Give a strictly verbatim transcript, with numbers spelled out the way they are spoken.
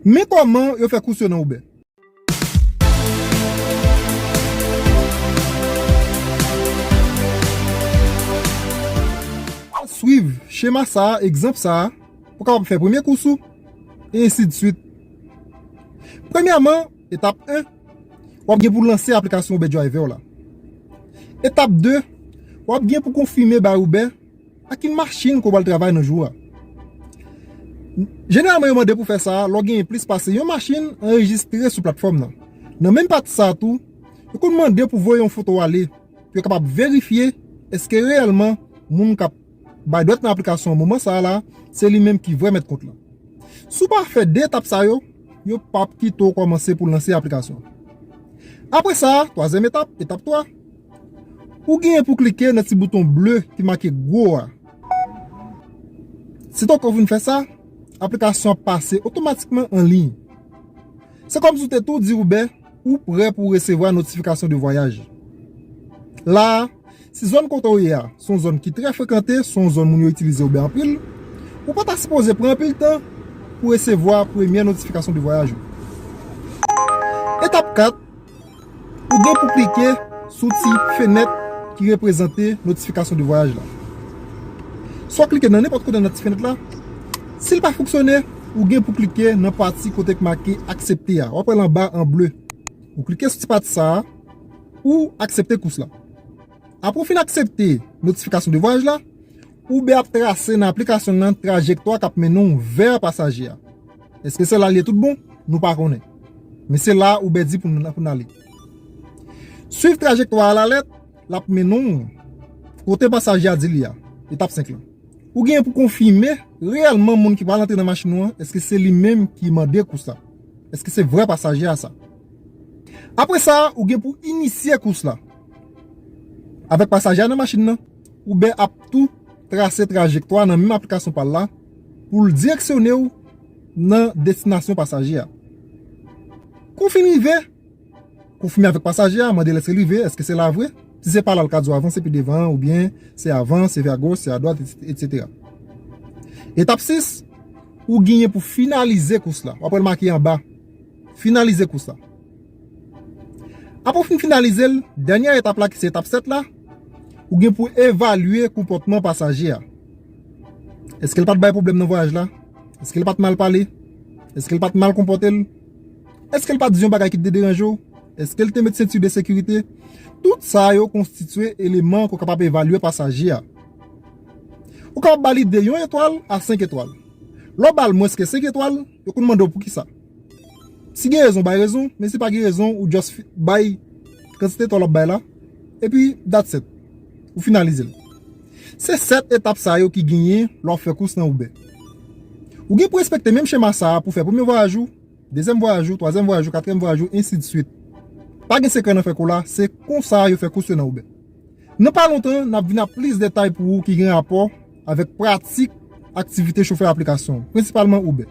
Men kòman yo fè kous yo nan Uber. Swiv chema sa a, egzanp sa a, pou w kapab fè premye kous ou, e ensi de swit. Premyèman, etap en, w ap gen pou lanse aplikasyon Uber Driver w la. Etap de, w ap gen pou konfime bay Uber a ki machin ke w pral travay nan jou a. Jeneralman, yo mande pou fè sa a lè w genyen plis pase yon machin anrejistre sou platfòm nan. Nan menm pati sa a tou, yo konn mande pou voye yon foto ale pou yo kapab verifye èske reyèlman moun k ap bay dwèt nan aplikasyon an moman sa a la, se li menm ki vrè mèt kont lan. Si w pa fè de etap sa yo, yo p ap kite w kòmanse pou lanse aplikasyon an. Apre sa, twazyèm etap, etap twa, ou genyen pou klike nan ti bouton ble ki make Go a. Sitò ke w fin fè sa, aplikasyon an ap pase otomatikman an liy. Se kòmsi w te tou di Uber ou prè pou w resevwa notifikasyon de vwayaj. La a, si zòn kote w ye a se yon zòn ki trè frekante, se yon zòn moun yo itilize Uber anpil, ou pa ta sipoze pran anpil tan pou resevwa premyè notifikasyon de vwayaj ou. Etap kat, ou gen pou klike sou ti fenèt ki reprezante notifikasyon de vwayaj la. Swa klike nan nenpòt kote nan ti fenèt la. Si l pa fonksyone, ou gen pou klike nan pati kote k make aksepte a. W ap wè l anba an ble. Ou klike sou ti pati sa a, ou aksepte kous la. Apre w fin aksepte notifikasyon de vwayaj la, Uber ap trase nan aplikasyon nan trajektwa k ap mennen w vè pasaje a. Èske se la l ye tout bon? Nou pa konnen. Men se la Uber di pou n, pou n ale. Swiv trajektwa a alalèt, l ap mennen w kote pasaje a di li a. Etap senk lan. Ou genyen pou konfime reyèlman moun ki pral antre nan machin ou an, èske se li menm ki mande kous la? Èske se vrè pasaje a sa? Apre sa, ou gen pou inisye kous la. Avèk pasaje a nan machin nan, Uber ap tou trase trajektwa nan menm aplikasyon pa l la pou l direksyone w nan destinasyon pasaje a. Kou w fin rive, konfime avèk pasaje a, mande l èske l rive, èske se la vre. Si se pa la, l ka di w avanse pi devan, oubyen se avan, se vè agoch, se adwat, etsetera. Etap sis, ou genyen pou finalize kous la. W ap wè l make anba. Finalize kous la. Apre w fin finalize l, dènyè etap la ki se etap sèt la, ou gen pou evalye konpòtman pasaje a. Èske l pa t bay pwoblèm nan vwayaj la? Èske l pa t mal pale? Èske l pa t mal konpòte l? Èske l pa t di yon bagay ki te deranje w? Èske l te met senti de sekirite? Tout sa yo konstitye eleman ke w kapab evalye pasaje a. Ou kapab ba li de yon etwal a senk etwal. Lè w ba l mwens ke senk etwal, yo konn mande w poukisa. Si gen rezon, bay rezon, men si pa gen rezon, ou just fi-, bay kantite etwal w ap bay la, epi that's it. Ou finalize l. Se sèt etap sa yo ki genyen lè w ap fè kous nan Uber. Ou gen pou respekte menm chema sa a pou fè premye vwayaj ou, dezyèm vwayaj ou, twazyèm vwayaj ou, katriyèm vwayaj ou, ensi de swit. Pa gen sekrè nan fè kou la, se konsa yo fè kous yo nan Uber. Nan pa lontan, n ap vin ak plis detay pou ou ki gen rapò avèk pratik aktivite chofè aplikasyon, prensipalman Uber.